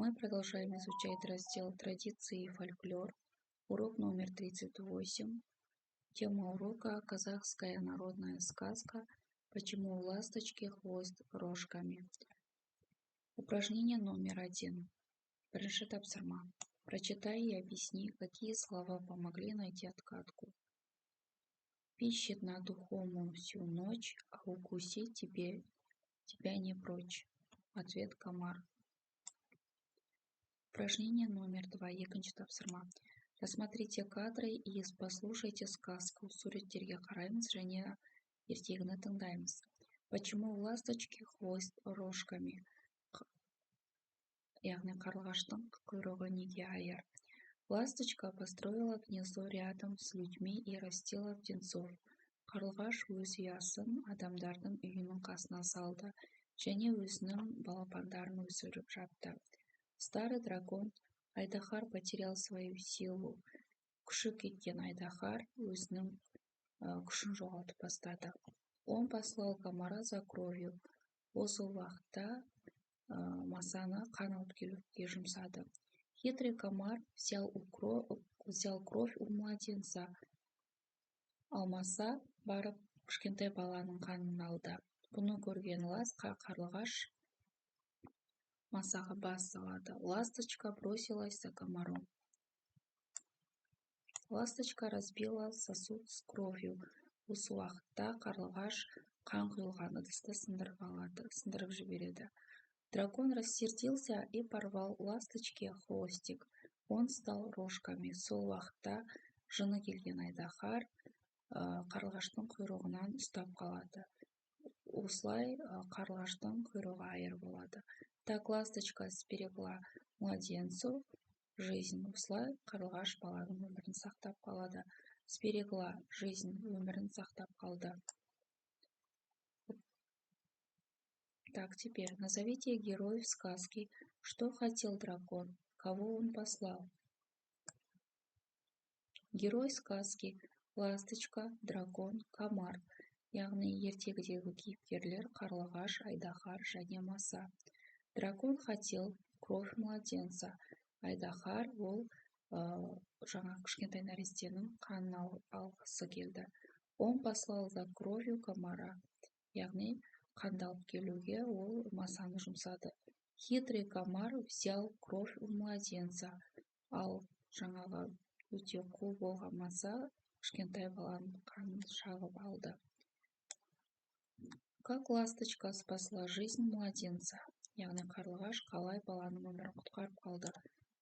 Мы продолжаем изучать раздел «Традиции и фольклор», урок номер 38. Тема урока «Казахская народная сказка. Почему у ласточки хвост рожками?». Упражнение номер 1. Бірінші тапсырма. Прочитай и объясни, какие слова помогли найти отгадку. Пищит над ухом он всю ночь, а укусить тебя не прочь. Ответ: комар. Упражнение номер 2. Екінші тапсырма. Рассмотрите кадры и послушайте сказку. Суреттерге қараймыз және ертегіні тыңдаймыз. Почему у ласточки хвост рожками? Яғни қарлығаштың құйрығы неге айыр? Ласточка построила гнездо рядом с людьми и растила птенцов. Қарлығаш өз ұясын адамдардың үйінің қасына салды және өзінің балапандарын өсіріп жатты. Старый дракон Айдаһар потерял свою силу. Күші кеткен айдаһар өзінің күшін жоғалтып бастады. Он послал комара за кровью. Осы уақытта масаны қан алып келуге жұмсады. Хитрый комар взял кровь у младенца. Ал маса барып кішкентай баланың қанын алды. Бұны көрген қарлығаш масаға бас салады. Ласточка бросилась за комаром. Ласточка разбила сосуд с кровью. Осы уақытта қарлығаш қан құйылған ыдысты сындырып алады, сындырып жібереді. Дракон рассердился и порвал ласточке хвостик. Он стал рожками. Сол уақытта жыны келген айдаһар қарлығаштың құйрығынан ұстап қалады. Осылай қарлығаштың құйрығы айыр болады. Так ласточка сберегла младенцу жизнь. Осылай қарлығаш баланың өмірін сақтап қалады. Сберегла жизнь, өмірін сақтап қалды. Так, теперь назовите героев сказки. Что хотел дракон? Кого он послал? Герой сказки: ласточка, дракон, комар. Яғни ертегідегі кейіпкерлер: қарлығаш, айдаһар және маса. Дракон хотел кровь младенца. Айдаһар ол жаңа кішкентай нәрестенің қанын алғысы келді. Он послал за кровью комара. Яғни қанды алып келуге ол масаны жұмсады. Хитрый комар взял кровь у младенца. Ал жаңағы өте қу болған маса кішкентай баланың қанын шағып алды. Как ласточка спасла жизнь младенца? Яғни қарлығаш қалай баланың өмірін құтқарып қалды?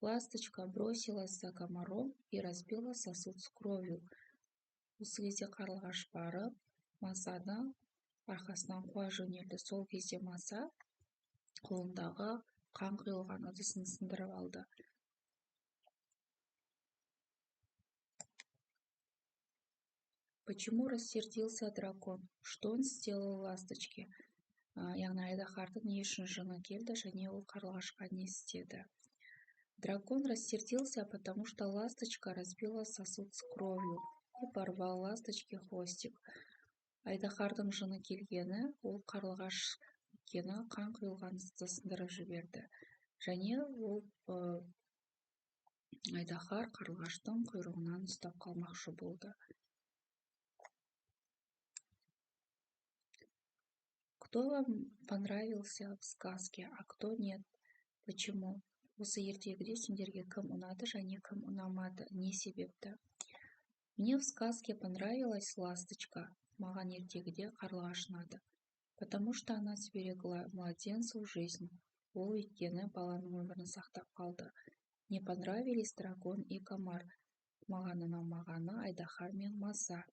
Ласточка бросилась за комаром и разбила сосуд с кровью. Осы кезде қарлығаш барып, масаны арқасынан қуа жөнелді. Сол кезде маса қолындағы қан құйылған ыдысын сындырып алды. Почему рассердился дракон? Что он сделал ласточке? Яғни айдаһардың не үшін жыны келді және ол қарлығашқа не істеді? Дракон рассердился, потому что ласточка разбила сосуд с кровью и порвал ласточке хвостик. Айдаһардың жыны келгені, ол қарлығаш өйткені қан құйылған ыдысты сындырып жіберді. Және ол айдаһар қарлығаштың құйрығынан ұстап қалмақшы болды. Кто вам понравился в сказке, а кто нет? Почему? Осы ертегіде сендерге кім ұнады және кім ұнамады, не себепті? Мне в сказке понравилась ласточка. Маған ертегіде қарлығаш ұнады. Потому что она сберегла младенцу жизнь. Ол өйткені баланың өмірін сақтап қалды. Не понравились дракон и комар. Маған ұнамағаны айдаһар мен маса.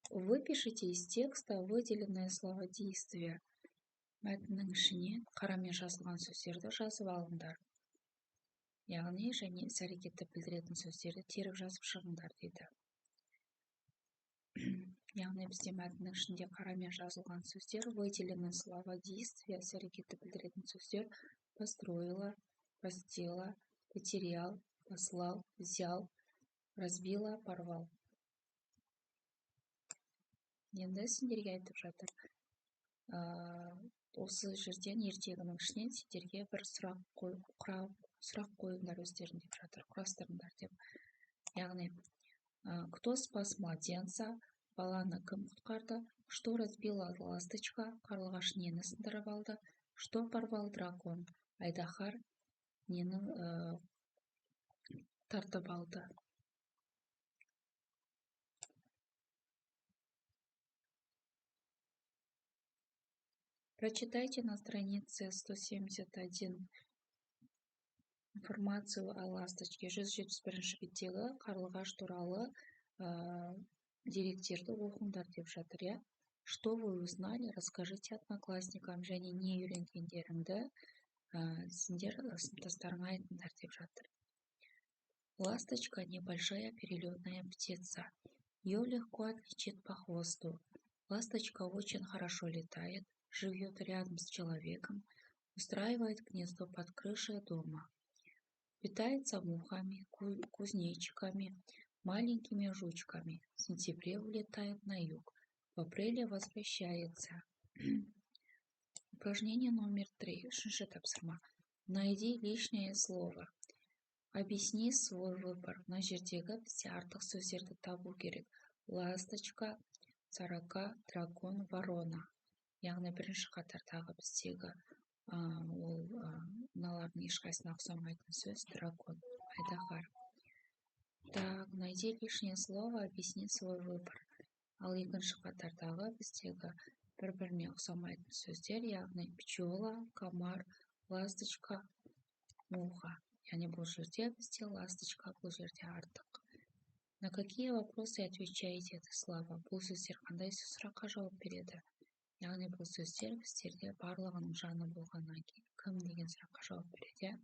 Выпишите из текста выделенное слово действия. Мәтіннің ішіне қарамен жазылған сөздерді жазып алыңдар. Яғни және іс-әрекетті білдіретін сөздерді теріп жазып шығыңдар дейді. Яғни бізде мәтіннің ішінде қарамен жазылған сөздер, выделенное слово действия, іс-әрекетті білдіретін сөздер: построила, растила, потерял, послал, взял, разбила, порвал. Енді сендерге айтып жатыр. Осы жерден, ертегінің ішінен сендерге бір сұрақ қой, сұрақ қойыңдар өздерің деп жатыр, құрастырыңдар деп. Яғни, кто спас младенца? Баланы кім құтқарды? Что разбила ласточка? Қарлығаш нені сындырып алды? Что порвал дракон? Айдаһар нені тартып алды? Прочитайте на странице 171 информацию о ласточке. 171 беттегі қарлығаш туралы деректерді оқыңдар деп жатыр, иә. Что вы узнали, расскажите одноклассникам. Және не үйренгендеріңді сендер сыныптастарыңа айтыңдар деп жатыр. Ласточка — небольшая перелетная птица. Ее легко отличить по хвосту. Ласточка очень хорошо летает, живет рядом с человеком, устраивает гнездо под крышей дома. Питается мухами, кузнечиками, маленькими жучками. В сентябре улетает на юг, в апреле возвращается. Упражнение номер 3. Үшінші тапсырма. Найди лишнее слово. Объясни свой выбор. Мына жердегі бізде артық сөздерді табу керек. Ласточка, сорока, дракон, ворона. Яғни бірінші қатардағы біздегі ол мыналардың ешқайсысына ұқсамайтын сөз — дракон, айдаһар. Так, найди лишнее слово, объясни свой выбор. Ал екінші қатардағы біздегі бір біріне ұқсамайтын сөздер, яғни пчела, комар, ласточка, муха. Яғни бұл жерде бізде ласточка, бұл жерде артық. На какие вопросы отвечаете это слова? Бұл сөздер қандай сұраққа жауап береді? Яғни бұл сөздер біздерде барлығының жаны болғаннан кейін кім деген сұраққа жауап береді, иә.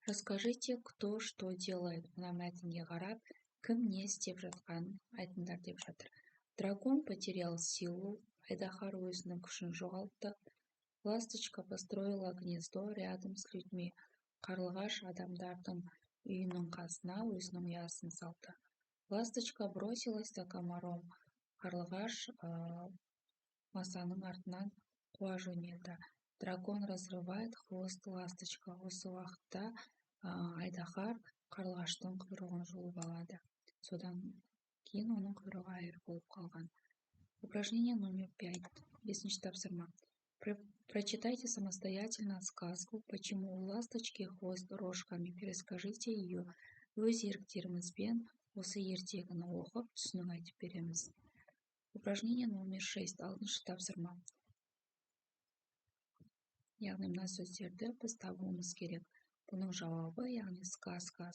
Расскажите, кто что делает. Мына мәтінге қарап, кім не істеп жатқанын айтыңдар деп жатыр. Дракон потерял силу. Айдаһар өзінің күшін жоғалтты. Ласточка построила гнездо рядом с людьми. Қарлығаш адамдардың үйінің қасына өзінің ұясын салды. Ласточка бросилась за комаром. Қарлығаш масаның артынан қуа жөнелді. Дракон разрывает хвост ласточка. Осы уақытта айдаһар қарлығаштың құйрығын жұлып алады. Содан кейін оның құйрығы айыр болып қалған. Упражнение номер 5. Бесінші тапсырма. Прочитайте самостоятельно сказку «Почему у ласточки хвост рожками». Перескажите ее. Өз еріктеріңізбен осы ертегіні оқып, түсінік айтып береміз. Упражнение номер 6. Алтыншы тапсырма. Яғни мына сөздерді біз табуымыз керек. Бұның жауабы, яғни сказка.